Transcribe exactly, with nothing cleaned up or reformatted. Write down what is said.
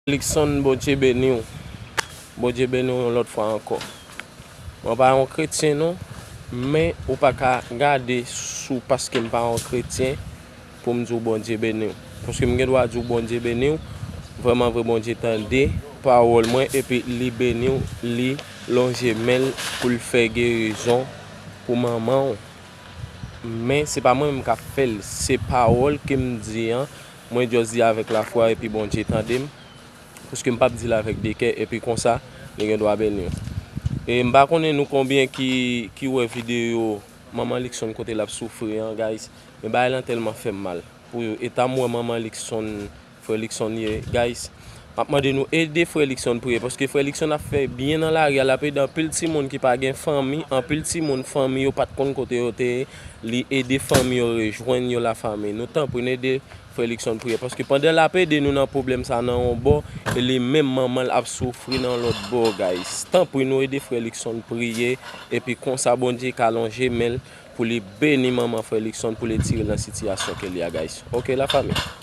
Likson, Bondye beni w. Bondye beni w yon lòt fwa ankò. Mwen pa yon kretyen non, men ou pa ka gade sou paske m pa yon kretyen pou m di w Bondye beni w. Paske m gen dwa di w Bondye beni w, vrèman vre Bondye tande pawòl mwen epi li beni w, li lonje men l pou l fè gerizon pou manman w. Men se pa mwen menm k ap fè l, se pawòl ke m di an, mwen just di avèk lafwa epi Bondye tande m. Paske m p ap di l avèk de kè, epi konsa, li gen dwa beni w. E m pa konnen nou konbyen ki, ki wè videyo manman Likson kote l ap soufri an, guys. Men bagay lan tèlman fè m mal. Pou eta m wè manman Likson, frè Likson ye, guys. M ap mande nou ede frè Likson priye, paske frè Likson ap fè byen nan lari a, l ap ede anpil timoun ki pa gen fanmi, anpil timoun fanmi yo pa t konn kote yo te ye, li ede fanmi yo rejwenn yo lafanmi. Nou tanpri n ede frè Likson priye, paske pandan l ap ede nou nan pwoblèm sa nan yon bò, e li menm manman l ap soufri nan lòt bò, guys. Tanpri nou ede frè Likson priye, epi konsa Bondye ka lonje men l pou li beni manman frè Likson, pou li tire l nan sitiyasyon ke li a, guys. Oke, lafanmi.